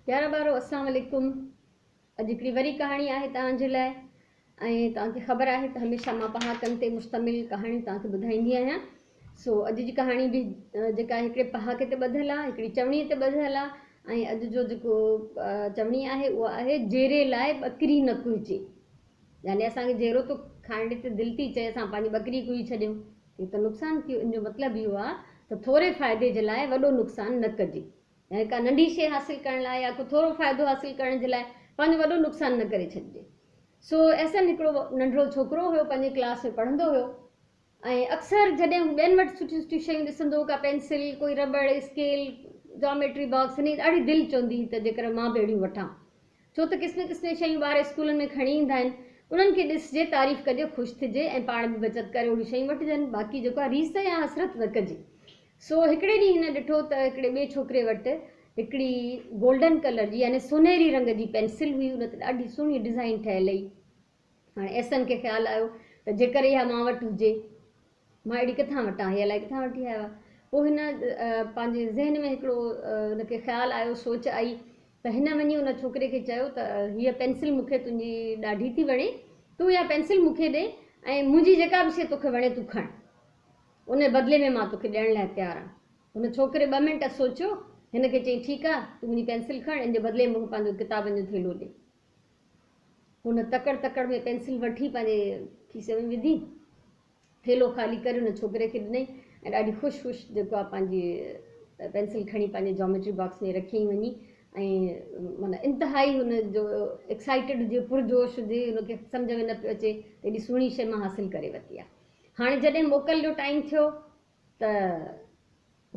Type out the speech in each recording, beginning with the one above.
پيارا ٻارو اسلام عليڪم اڄ هڪڙي وري ڪهاڻي آهي توهان جي لاء ۽ توهان کي خبر آهي ته هميشه مان پهاڪن تي مشتمل ڪهاڻيون توهان کي ٻڌائيندي آهيان سو اڄ جي ڪهاڻي به جيڪا هڪڙي پهاڪي تي ٻڌل آهي هڪڙي چوڻي تي ٻڌل آهي ۽ اڄ جو جيڪو چوڻي آهي اها آهي جيري لاء ٻڪري نه ڪهجي يعني اسان کي جيرو ٿو کائڻ تي دل ٿي چئي اسان پنهنجي ٻڪري ڪهي ڇڏيون اهو ته نقصان ٿيو ان جو مطلب اهو آهي ته ٿوري فائدي جي لاء وڏو نقصان نه ڪجي يعني ڪا ننڍي شيء حاصل ڪرڻ لاء يا ڪو ٿورو فائدو حاصل ڪرڻ جي لاء پنهنجو وڏو نقصان نه ڪري ڇڏجي. سو احسن هڪڙو ننڍڙو ڇوڪرو هيو، پنهنجي ڪلاس ۾ پڙهندو هيو ۽ اڪثر جڏهن هو ٻين وٽ سٺيون سٺيون شيون ڏسندو هو، ڪا پينسل، ڪوئي رٻڙ، اسڪيل، جاميٽري باڪس، هن جي ڏاڍي دل چوندي هئي ته جيڪر مان به اهڙيون وٺان. ڇو ته قسمين قسمين شيون ٻار اسڪولن ۾ کڻي ايندا آهن، انهن کي ڏسجي، تعريف ڪجي، خوش ٿجي ۽ پاڻ به بچت ڪري اهڙيون شيون وٺجن، باقي جيڪو آهي ريس يا حسرت نه ڪجي. سو هڪڙي ڏينهن هن ڏٺو ته هڪڙي ٻئي ڇوڪري وٽ هڪڙي گولڊن ڪلر جي يعني سونهري رنگ جي پينسل هئي، ان تي ڏاڍي سهڻي ڊزائين ٺهيل هئي. هاڻي احسن کي خيال آيو ته جيڪر اها مان وٽ هجي، مان اهڙي ڪٿان وٺان، هي الائي ڪٿان وٺي آيو آهي. پوء هن پنهنجي ذهن ۾ هڪڙو هن کي خيال آيو، سوچ آئي ته هن وڃي ان ڇوڪري کي چيو ته هيء پينسل مون کي تنهنجي ڏاڍي ٿي وڻي، تون اها پينسل مون کي ڏي ۽ منهنجي جيڪا به شيء توکي وڻي تون کڻ. ان بدلي ۾ مان توکي ڏيڻ لاء تيار آهيان. هن ڇوڪري ٻه منٽ سوچيو، هن کي چيائين، ٺيڪ آ، تون منهنجي پينسل کڻ، ان جي بدلي ۾ مون کي پنهنجو ڪتابن جو ٿيلهو ڏي. هن تڪڙ تڪڙ ۾ پينسل وٺي پنهنجي کيسي ۾ وڌي، ٿيلهو خالي ڪري هن ڇوڪري کي ڏنائين ۽ ڏاڍي خوش خوش جيڪو آ پنهنجي پينسل کڻي پنهنجي جاميٽري باڪس ۾ رکيائين وڃي ۽ معنيٰ انتهائي هن جو ايڪسائيٽيڊ هجي، پرجوش هجي، هن کي سمجهه ۾ نه پيو اچي ته ايڏي سهڻي شيء مان حاصل ڪري ورتي آ. هاڻي جڏهن موڪل جو ٽائيم ٿيو ته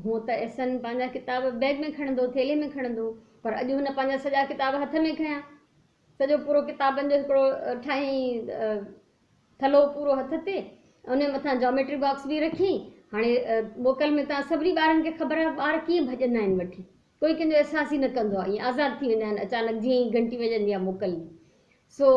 هونء ته احسن پنهنجا ڪتاب بيگ ۾ کڻندو هو، ٿيلهي ۾ کڻندو هو، پر اڄ هن پنهنجا سڄا ڪتاب هٿ ۾ کنيا. سڄو پورو ڪتابن جو هڪڙو ٺاهيائين ٿلهو پورو هٿ تي، ان جي مٿان جاميٽري باڪس به رکيائين. هاڻي موڪل ۾ توهان سڀني ٻارن کي خبر آهي ٻار ڪيئن ڀڄندا آهن وٺي، ڪوئي ڪنهن جو احساس ئي نه ڪندو آهي، ائين آزاد ٿي ويندا آهن اچانڪ جيئن ئي گهنٽي وڄندي آهي موڪل جي. سو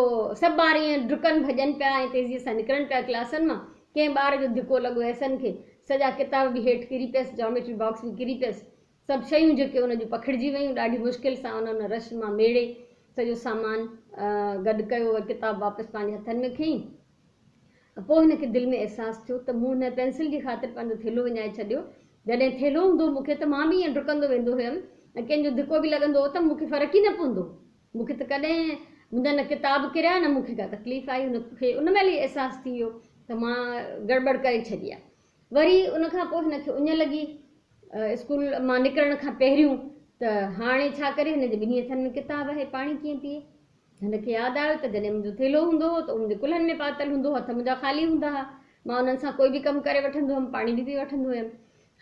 سڀ ٻار ائين ڊڪن ڀڄن پيا ۽ تيزيء سان نڪرن پيا ڪلاسن مان. ڪنهن ٻار جو ڌڪو لڳو احسن کي. سڄا ڪتاب به هيٺ ڪري پيس، جاميٽري باڪس به ڪري پيس. سڀ شيون جيڪي ان جون پکڙجي ويون. ڏاڍي مشڪل سان ان ان رش مان ميڙي سڄو سامان گڏ ڪيو ۽ ڪتاب واپس پنهنجي هٿن ۾ کنئي. پوء هن کي دل ۾ احساس ٿيو ته مون هن پينسل جي خاطر پنهنجو ٿيلهو وڃائي ڇڏيو. جڏهن ٿيلهو هوندو هو مون کي ته مان به ائين ڊڪندو ويندو هيم ۽ ڪنهن جو ڌڪو به لڳندو هو ته مون کي فرق ئي نه پوندو هو. مون کي ته ڪڏهن منهنجا نه ڪتاب ڪريا نه مون کي ڪا تڪليف آئي. هن کي ان مهل ئي احساس ٿي ويو ته مان گڙٻڙ ڪري ڇڏي آهي. وري ان کان پوء هن کي اڃ لڳي. اسڪول مان نڪرڻ کان پهريون ته هاڻي ڇا ڪري هن جي ٻنهي هٿن ۾ ڪتاب آهي پاڻي ڪيئن پيئي. هن کي ياد آيو ته جڏهن منهنجو ٿيلهو هوندو هو ته اهو منهنجي ڪلهن ۾ پاتل هوندو هو، هٿ منهنجا خالي هوندا ها. مان انهن سان ڪوئي به ڪم ڪري وٺندو هيم، پاڻي به پي وٺندو هيم.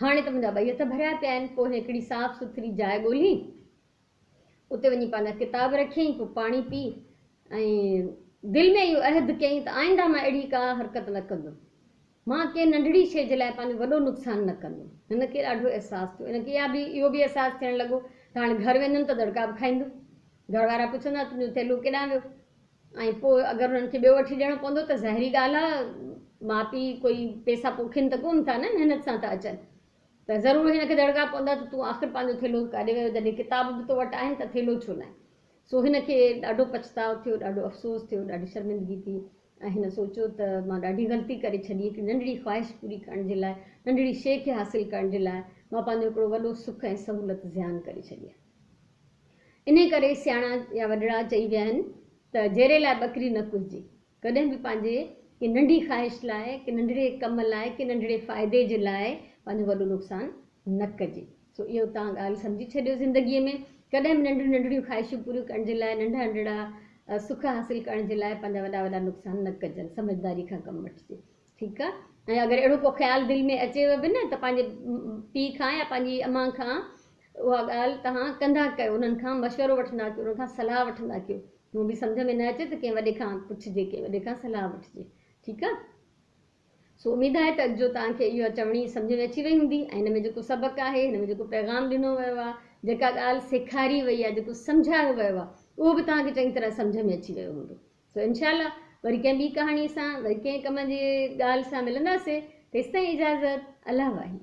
هاڻي ته منهنجا ٻئي هٿ ڀريا پيا آهن. پوء هن هڪڙي صاف سٿري جاء ڳولي. اتي وڃي پنهنجا ڪتاب رکيائين، پوء پاڻي پي ۽ دل ۾ اهو عهد ڪيائين ته آئنده مان اهڙي ڪا حرڪت نه ڪندم. مان ڪنهن ننڍڙي شيء جي لاء پنهنجو وڏو نقصان نه ڪندم. هن کي ڏاڍو احساس ٿيو. هن کي اها به اهو به احساس ٿيڻ لڳو ته هاڻي گهر ويندم ته دڙڪا به کائيندم. گهر وارا پڇندا تنهنجو ٿيلهو ڪيڏانهن ويو؟ ۽ پوء اگر انهن کي ٻيو وٺي ڏيڻو پوندو ته ظاهري ڳالهه آهي ماء پيء ڪوئي پئسا پوکين ته ڪونه ٿا نه محنت سان ٿا اچن. ته ضرور هن کي دڙڪا پوندا ته تون آخر پنهنجو ٿيلهو ڪاڏي ويو، جڏهن ڪتاب به تو وٽ آهن ته ٿيلهو ڇو ناهي؟ سو هن کي ڏاڍو پڇتاء ٿيو، ڏاڍو افسوس ٿيو، ڏاڍي شرمندگي ٿي ۽ هن سوچيو ته مان ڏاڍي غلطي ڪري ڇڏي، هڪڙي ننڍڙي خواهش پوري ڪرڻ جي لاء، ننڍڙي شيء کي حاصل ڪرڻ جي لاء مان پنهنجو هڪڙو وڏو سک ۽ سهولت زيان ڪري ڇڏي آهي. انهيء ڪري سياڻا يا وڏڙا چئي ويا آهن ته جيري لاء ٻڪري نه ڪهجي. ڪڏهن به پنهنجي ڪنهن ننڍي خواهش لاء، ڪنهن ننڍڙي ڪم لاء، ڪنهن ننڍڙي فائدي جي لاء پنهنجو وڏو نقصان نه ڪجي. سو اهو توهان ڳالهه سمجهي ڇڏيو زندگيء ۾ ڪڏهن به ننڍڙيون ننڍڙيون خواهشون پوريون ڪرڻ جي لاء، ننڍا ننڍڙا سک حاصل ڪرڻ جي لاء پنهنجا وڏا وڏا نقصان نه ڪجن، سمجهداري کان ڪم وٺجي. ٺيڪ آ؟ ۽ اگر اهڙو ڪو خيال دل ۾ اچيو به نه ته پنهنجي پيء کان يا پنهنجي امان کان اها ڳالهه توهان ڪندا ڪيو، انهن کان مشورو وٺندا ڪيو، انهن کان صلاح وٺندا ڪيو. هونء به سمجهه ۾ نه اچي ته ڪنهن وڏي کان پڇجي، ڪنهن وڏي کان صلاح وٺجي. ٺيڪ آ؟ سو اميد آهي ته اڄ جو توهان کي اها چوڻي سمجهه ۾ اچي وئي هوندي ۽ هن ۾ جيڪو سبق آهي، هن ۾ جيڪو پيغام ڏنو ويو آهي، جيڪا ڳالهه سيکاري وئي آهي، جيڪو سمجهايو ويو آهي، اهو به توهان کي چڱي طرح سمجهه ۾ اچي ويو هوندو. سو انشاء الله وري ڪنهن ٻي ڪهاڻي سان، وري ڪنهن ڪم جي ڳالهه سان ملنداسين. تيستائين اجازت، الله واهي.